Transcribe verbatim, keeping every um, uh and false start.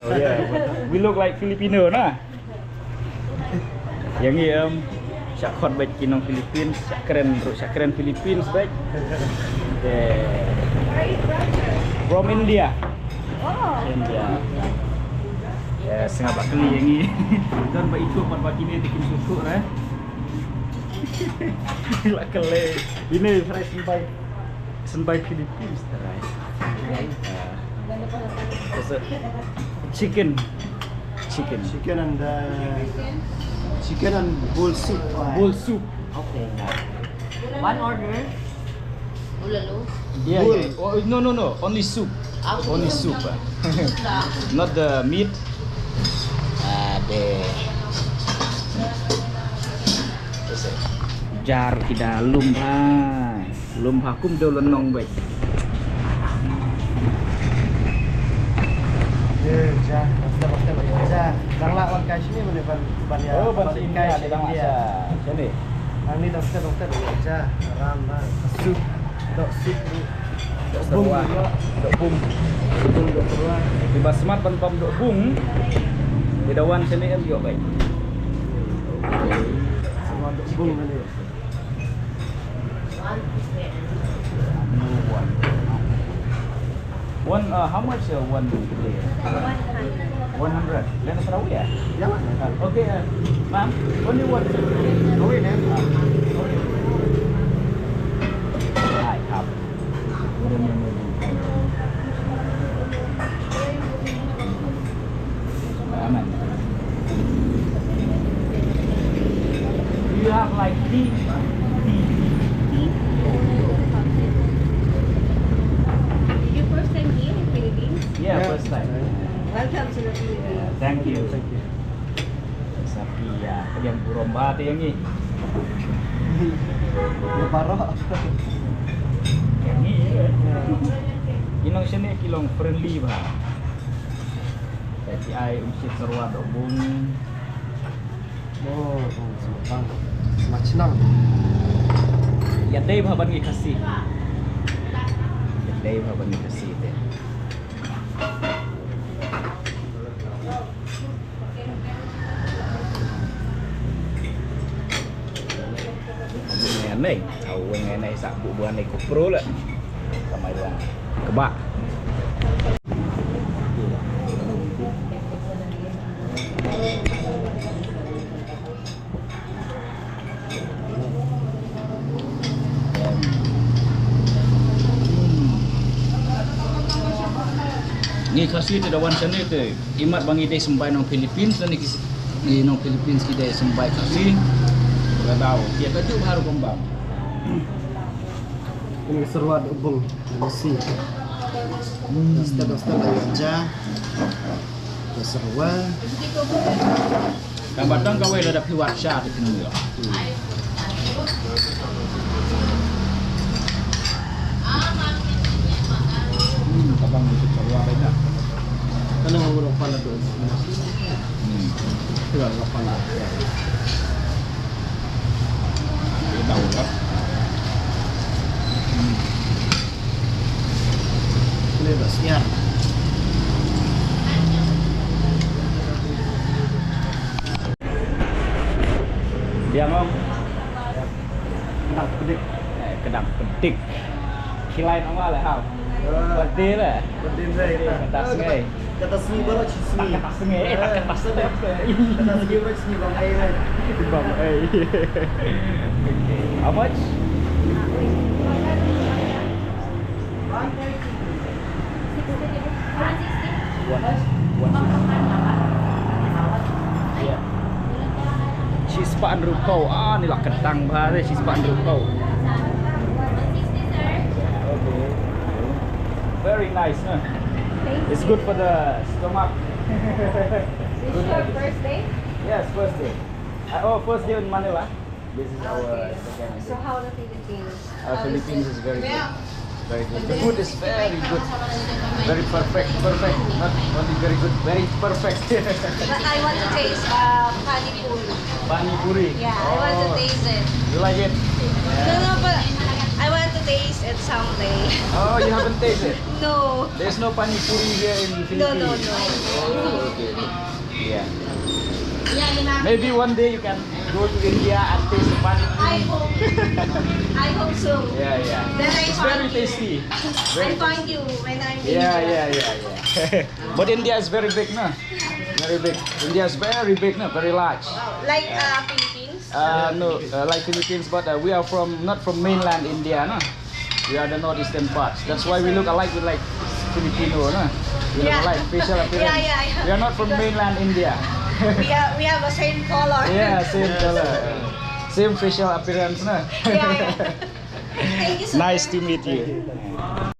Oh, yeah. We look like Filipino, na? Ïa ngi, em, shah khot bad ki nong Philippines, shah kren ruh, shah kren Philippines bad. Yeah. From India. Oh. India. Yeah, sngap ba kylli ïa ngi. Don ba ithuh pat ba kine te kim sngewthuh re. La kylli. Ine fresh by Symbai Philippines, right? Uh, what's it? Chicken. Chicken. Chicken and, uh, chicken and bowl soup. Bowl soup. Okay. One order. Bulalo. Yeah, yeah. Oh, no, no, no. Only soup. Ah, only soup. Soup. Not the meat. Ah, the. Jar ki da lum bha. Lum bha kum dei lynnong bad. Eh, ja, dang step, dang step, ja. Dang lah wan kai shini, ban, ban ïa, oh, ban kai shini. Dang lah sha shini. Hangne dang step, dang step, ja. Ram, ram. Soup. Doh soup. Doh bung. Doh bung. Bung doh serwa. Kiba smat ban bam doh bung. Ki da wan shini em ïoh bad. Serwa doh bung ni. One, uh, how much, uh, one plate? One hundred. One hundred. Then it's rawiyah. Yeah, man. Okay, uh, ma'am, only one plate. Rawiyah, then. Ah, okay. I have. Aman. Do you have, like, tea? Tea. Tea? Is your first time here in Philippines? Yeah, yeah, first time. Welcome to the Philippines. Yeah, thank you. Thank you. Sapi, ïa, ka diang burom bha te ïa ngi. Ïa baroh. Ïa ngi, ïa. Ki nong shane ki long friendly bha. Ka ki ai um shit serwa doh bung. Oh, oh, sma bang. Sma chnong. Ïa dei bha ban ngi Khasi. Ïa dei bha ban ngi Khasi te. Ngai nei, au ngai nei sa ku buan nei ku pro la. Kamai buan. Kebak. Ngi Khasi te da wan shane te imat ba ngi dei symbai nong Philippines, lane ki s-, ngi nong Philippines ki dei symbai Khasi. Ka dei ki ka ju baru kembang. Ini serwat ubung, nasi. Hmm. Step by step ayo aja. Ka serwat. Ka batang kawei lada phi wat sha te phin ïoh. Hmm, ka bang itu keluar dah. Kena ngurung pala tu. Hmm. Kira ngapa lah. Dia tahu lah. Hmm. Ini dah siap. Dia mau. Kedang pedik. Eh, kedang pedik. Kilai nama lah, hau. Pedih lah. Pedih lah, kita. Kata sungai. Kata sungai baru, sungai. Kata sungai, eh, kata sungai. Kata sungai baru, sungai Bang Ai lah. Bang Ai. Okay. How much? One, one sixty. One, one sixty. Yeah. Shispah hynriew phew. Ah, ni lah kedang bha, shispah hynriew phew. Okay. Very nice, huh? Thank you. It's good for the stomach. This is your first day? Yes, first day. Uh, oh, first day in Manila. This is our second day. Okay. So how the Philippines? Uh, Philippines is very good. Very good. The food is very good. Very perfect. Perfect. Not only very good, very perfect. But I want to taste, uh, pani puri. Pani puri. Yeah, I want to taste it. Oh. You like it? No, no, but I want to Taste at some place. Oh, you haven't tasted? No. There's no pani puri here in the No, Philippines. No, no. Oh, okay. Yeah. Maybe one day you can go to India and taste the pani puri. I hope. I hope so. Yeah, yeah. Then I It's very find you. Tasty. I Very find you when I'm in Yeah, India. Yeah, yeah, yeah. But India is very big, no? Very big. India is very big, no? Very large. Oh, like uh, Philippines. Uh, no, uh, like Philippines, but uh, we are from not from mainland India, no? We are the northeastern part. That's why we look alike with like Filipino, no? We look Yeah. Alike, facial appearance. Yeah, yeah, yeah. We are not from Because mainland India. We have we have a same color. Yeah, same color. Same facial appearance, no? Yeah, yeah. Thank you so Nice much. To meet you.